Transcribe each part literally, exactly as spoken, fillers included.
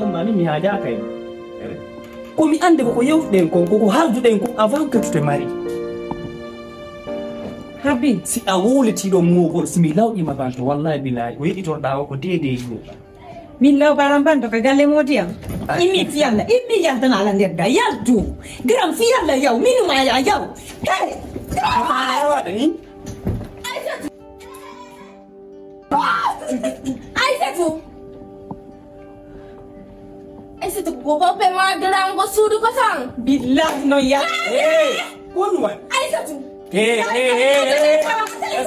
Mami mi haajaaka e. Ko mi annde ko ko yewtuɗen kon, ko ko haalduɗen kon avant que tu te maries. Habi. Si a wowlitiiɗo moogol, si mi lawƴiima banto, wallahi billahi, ko yeɗitorɗaa o ko deedee yiɗuɗaa. Min law baram banto ka galle moodi am. Immi fi yalla, immi yaltana ala nder da, yaltu. Gram fi yalla yaw, minuma ya yaw. Hey! Awa, in? Aysatu! Aysatu! Aysatu, ko boppe ma durango suudu ko tan. Billahi no ya. Hey! Kun wa? Aysatu! Hey, hey, hey, hey, hey.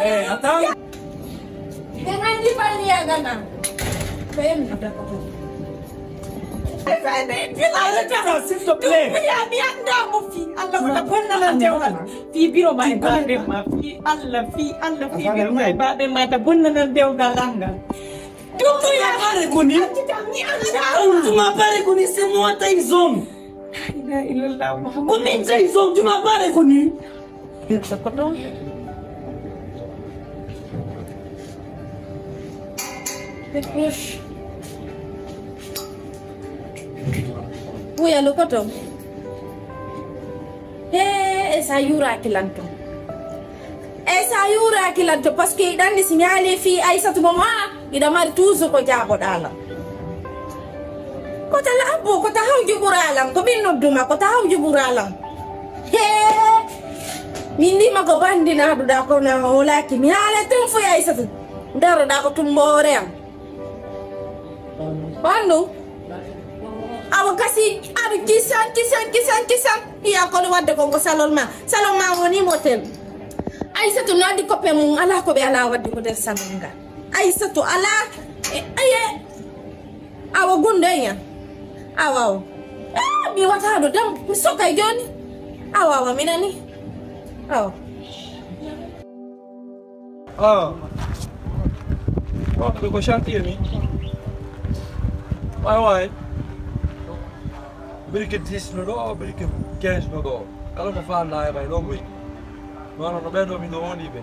Hey, attends. Ɓe nganndi balliyagal am. Ko yemmi dakoto. Arrête ça, s'il te plaît. Mi annda mo fii Allah wata bonnanan dewgal. Fii biro ma e baaɓe ma, fii Allah, fii Allah, fii biro ma e baaɓe ma ta bonnanan dewgal am ngal. Dumbuya. Pare ko ni? Mi annda. Tuma pare ko ni, c'est moi Tyson. La ilaha illallah Muhammad. Ko min Tyson, tuma pare ko ni? Uya lokoto. He, e sa yura kilanto. E sa yura kilanto, parce que iɗan ni si mi haali fii Aysatu mo ma, iɗa mari toujours ko jaaboɗaa lan. Ko ta la abbo, ko ta hawju ɓuraa lan, ko min nodduma, ko ta hawju ɓuraa lan. He, min ndima ko bandinaaɗuɗaa, kono a hoolaaki. Mi haala tun fof e Aysatu. Ndaroɗaa ko tumboore am. Wandu. Awa kasi, aɗa kisan, kisan, kisan, kisan. Iya, kono wadde kon ko salon ma. Salon ma woni motel. Aysatu no addi koppe mum, alaa ko ɓe alaa wadde ko nder salon ngal. Aysatu alaa. E, aye. Awa gunde ya. Awa, awa. Ah, mi wata ɗo dam, mi sokay joni. Awa, awa, mi nani. Awa. Ah. Ɗo ko chantier ni. Way, way. Brique dix no ɗo, brique quinze no ɗo. Kala ko faandaa e ɓay ɗo mboy. Noon no ɓen ɗo min ɗo woni ɓe.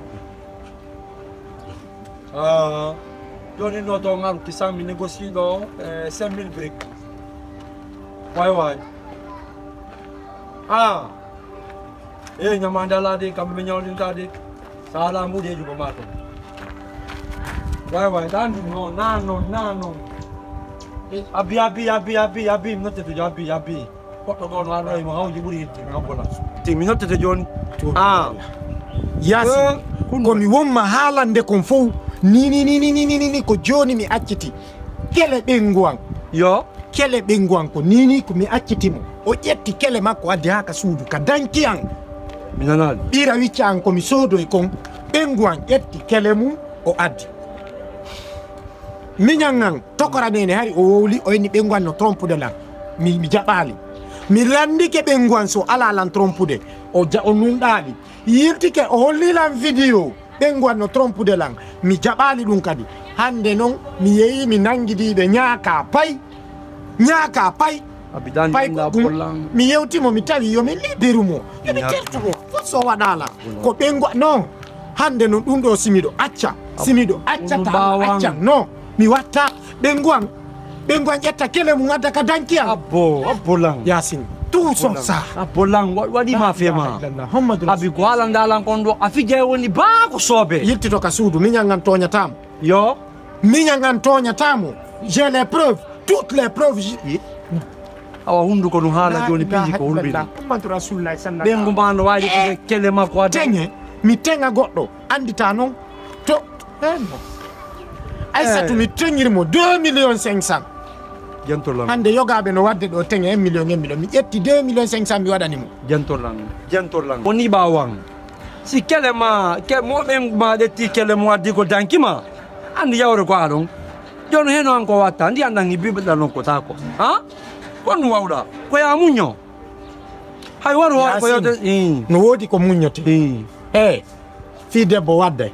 Ah. Joni no to ngaru kisan mi négocier ɗo, eh, cinq mille briques. Way, way. Ah. E ñamande ala de, kamɓe ɓe ñawlinta de. Sa ala mbuɗeeji ko ma toon. Way, way, ɗa anndi noon, na noon, na noon. Abbi, abbi, abbi, abbi, abbi, mi notte to abbi, abbi. Goɗɗo ɗo no ano e mo hawji ɓuri hidde, mi hokkola. Ti mi notte to jooni. Ah. Yaasin, eh, ko mi wonma haalande kon fof. Ni, ni, ni, ni, ko jooni mi acciti. Kele ɓeyngu an. Yo. Kele ɓeyngu an ko ni ni ko mi acciti mo. O ƴetti kele makko addi haa ka suudu ka danki an. Mi nanaali. Ɓira wicca an ko mi soodoy kon. Ɓeyngu an ƴetti kele mum o addi. Miñan an tokora nene hari o wowli o inni ɓeyngu an no trompude lan. Mi, mi jaɓaali. Mi lanndike ɓeyngu an so alaa lan trompude. O ja-, o nunɗaali. Yiltike o holli lan vidéo. Ɓeyngu an no trompude lan. Mi jaɓaali ɗum kadi. Hannde noon mi yehi mi nanngidii ɓe ñaaka pay. Ñaaka pay. Pay ko ɗum mi yewti mo mi tawi yo mi libiru mo. Yo mi tertu mo. Fof so waɗaala. Ko ɓeyngu an, non. Hannde noon ɗum ɗo si miɗo acca. Si miɗo acca tan accan. Non. Mi watta ɓeyngu an. Ɓeyngu an ƴetta kele mum adda ka danki an. Abbo, abbo lan. Yaasin. Tout son ça. Abbo lan, wa-, waɗi ma fema. Abi ko haalanda lan kon ɗo, a fijay woni baa ko soobe. Yiltito ka suudu, miñan an tooñataa mo. Yo. Miñan an tooñataa mo. J'ai les preuves, toutes les preuves. Awa hunduko no haala jooni piiji ko hulɓini. Muhammadu Rasulullah sallallahu. Ɓeyngu ma no waawi ko kele makko adda. Teŋe, mi teŋa goɗɗo, anndita noon. To, eh, mo. Aysatu, eh, mi teŋiri mo deux millions cinq cents. Jantor lan. Hannde yogaaɓe no waɗde ɗo teŋe un million, un million. Mi ƴetti deux millions cinq cents mi waɗani mo. Jantor lan. Jantor lan. Woni ɓaawan. Si kele ma, ke, mo ɓeyngu ma ƴetti kele mo addi ko danki ma. Anndi yawre ko aɗon. Jooni heno an ko watta. Ndi andan hi biɓe ɗan non ko tako. Ha? Kon wawɗa. Ko ya muñño. Hay waru waru ko yewte. Yaasin, ii. No woodi ko muññote. Ii. Hey, fii debbo wadday.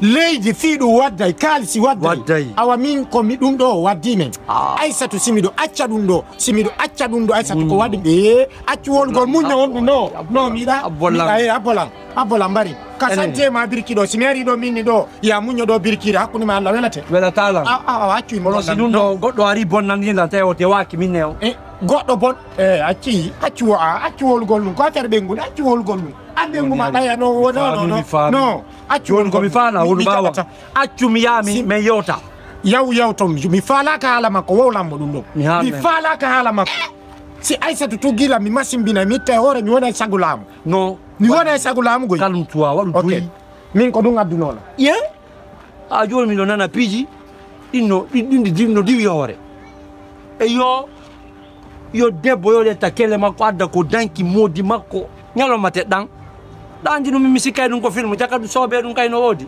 Leydi fii ɗum wadday, kaalisi wadday. Wadday. Awa min ko mi ɗum ɗo waddi men. Ah. Aysatu, si miɗo acca ɗum ɗo, si miɗo acca ɗum ɗo, Aysatu, ko waɗi ɓe accu wolgol muñño on ɗum no, no miɗa. Abbolan. Miɗa, eh, abbolan, abbolan mbari. Ka sante ma birki ɗo, si mi ari ɗo minni ɗo, ya muñño ɗo birkire hakkunde ma Allah welate. Welata lan. A, a, a, accu kono si ɗum ɗo goɗɗo ari bonnandi lan tawi o tewaaki min ne o. Eh, goɗɗo bon, eh, acci, accu wo-, a, accu wolgol ɗum, ko affaire ɓengude, accu wolgol ɗum. An ɓengu ma ɗaya no, no, no, no, no. Accu woni ko mi faala, woni ɓaawa. Accu mi yaa mi, si mi yewta. Yaw, yaw ton, mi faalaaka haala makko, wowlan mo ɗum ɗo. Mi haala. Mi faalaaka haala makko. Si Aysatu tuggii lan, mi masimbinay, mi itta e hoore, mi wona e sago laamu. No. Mi wona e sago laamu goy. Calme-toi, waɗu duyi. Min ko ɗum addunoo lan. Ye? A jooni miɗo nana piiji, ɗin no, ɗin, ɗin ɗi diw-, no diwi e hoore. E yo, yo debbo yo ƴetta kelle makko, adda ko danki moodi makko. Ñalawma teɗɗan. Ɗa anndi ɗum, mi sikkay ɗum ko film, jaka ɗum soobee ɗum kay no woodi.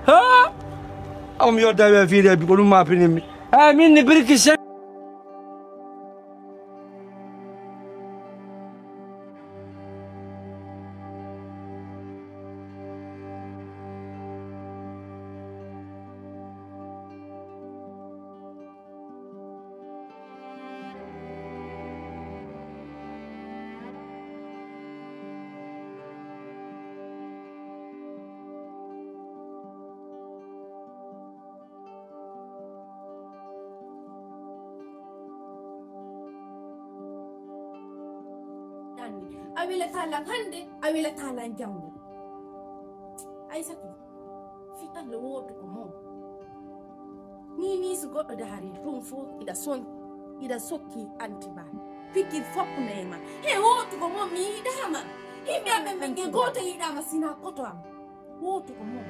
Ha! Aw mi yodda we fiireebi ko ɗum ma pinimmi. Eey, min ni birki se- Anni, a welataa lan hannde, a welataa lan janngo. Aysatu, fii Allah wootu ko mon. Nii, nii, so goɗɗo daharii, ɗum fof iɗa son-, iɗa sokki Anti Ba. Pikiir fof no e ma. He wootu ko mon, mi yiɗaama. Yimɓe am ɓen, ɓen gooto yiɗaama, sinaa koto am. Wootu ko mon.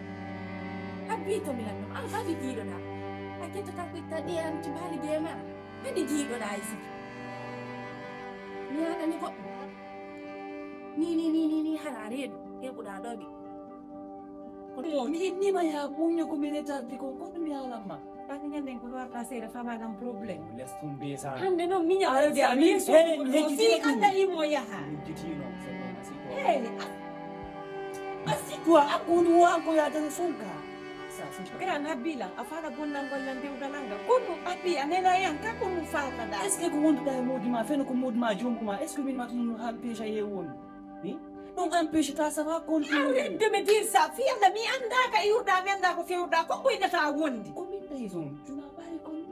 Habbii to mi lanndum. An kadi jiidoɗaa. A ƴettataa ko itta ɗi Anti Ba liggeema. Kadi jiidoɗaa Aysatu. Mi yaadani goɗɗo. Ni, ni, ni, ni, ni, hara reedu. Heɓuɗaa ɗo ɓe. Ko ɗum o, mi innii ma yaa muñño ko mi retardi ko, ko ɗum yaalan ma. Kadi ñande ko warta seeɗa fama ɗan problème. Laisse tomber ça. Hannde noon miña arde a min so fii annda imo yaha. Hey, a sikwa a kunu wa ko ya tan sonka. Sa sikwa. Kira na bila a fara bonnan gollan dewdalanga. Kunu abi a nena yan ka kunu fara da. Est-ce que ko wonduɗa e moodi ma feno ko moodi ma jongu ma? Est-ce que min ma tunu han peja ye won? Ni? Ɗum empêche ta ça va continuer. Arrête de me dire ça. Fiyalla mi annda ka iwruɗa, mi annda ko fewruɗa, ko ɓoynata wondi. Ko min tawi zone. Tu n'as pas répondu.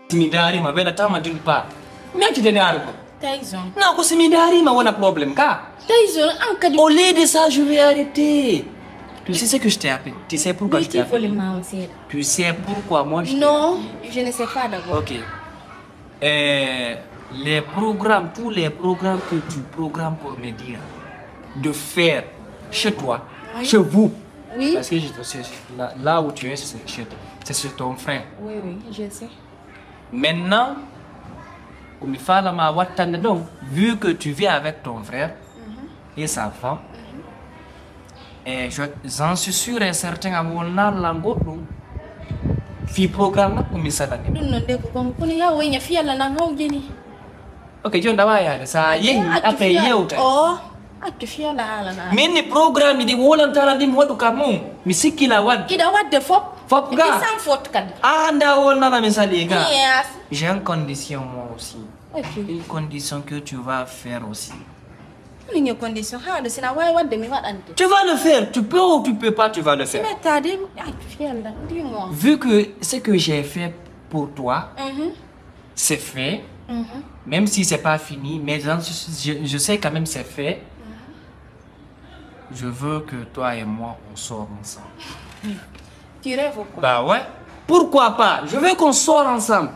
Si mi ndaarima, welatama d'une part. Mi accite ndaarugol. Tyson. Non, ko si mi ndaarima wona problème ka. Tyson, an kadi. Au lieu de ça, je vais arrêter. Tu sais ce que je t'ai appelé? Tu sais pourquoi je t'ai appelé? Volume ma on seeɗa. Tu sais pourquoi moi je t'ai appelé? Non, je ne sais pas d'abord. Ok. Euh, les programmes, tous les programmes que tu programmes pour me dire de faire chez toi, oui, chez vous. Oui. Parce que je, c'est, là, là où tu es, c'est chez, c'est chez ton frère. Oui, oui, je sais. Maintenant, ko mi faalama wattande ɗon, vu que tu vis avec ton frère et sa femme, et je, j'en suis sûr et certain, a wonnaa lan goɗɗum fii programme makko mi salani. Ɗum noon de ko gonga, kono yaa woyña fii Alla nan hawjini. Ok, jooni ɗa waawi yaade. So a yehi, après yewta. O, accu fii Alla haalana. Min ni programme ɗi wolantara ɗi mi waɗu ka mum. Mi sikkila wadde. Iɗa wadde fop. Fop ga. Iɗa sans faute kadi. A annda wonnana mi sali ga. Yes. J'ai une condition moi aussi. Ok. Une condition que tu vas faire aussi. Min e condition, haa ɗo sina waawi waɗde mi waɗante. Tu vas le faire, tu peux ou tu peux pas, tu vas le faire. Si mi etta de, accu fii Alla, dis-moi. Vu que ce que j'ai fait pour toi, c'est fait, même si c'est pas fini, mais j'en suis- je, je sais quand même c'est fait. Je veux que toi et moi, on sort ensemble. Tu rêves ou quoi? Bah ouais. Pourquoi pas? Je veux qu'on sorte ensemble.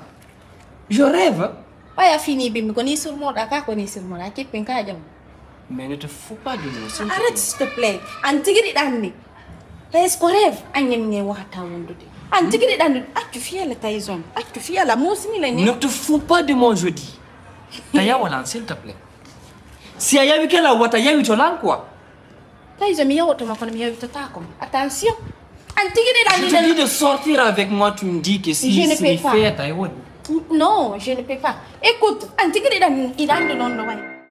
Je rêve. Ɓay a fini bimbi, ko ni surmoɗa ka, ko ni surmoɗa, kippin ka jam. Mais ne te fous pas de moi, s'il te plaît. Arrête, s'il te plaît. An tigi ɗi ɗanni. Taïs, ko rêve. An ñami ne waxata wondude. An tigi de dan accu fiyala Tyson. Accu fiyala musini la ne. Ne te fous pas de mon jeudi. Tayawalan, s'il te plaît. Si a yawi kela wata yawi to lan quoi. Tyson, mi yawoto ma kono mi yawitata ko. Attention. An tigi de dan Je te dis de sortir avec moi, tu me dis que si Je ne si mi peux pas. Feya tayawan. Non, je ne peux pas. Écoute, an tigi de dan idan do non no way.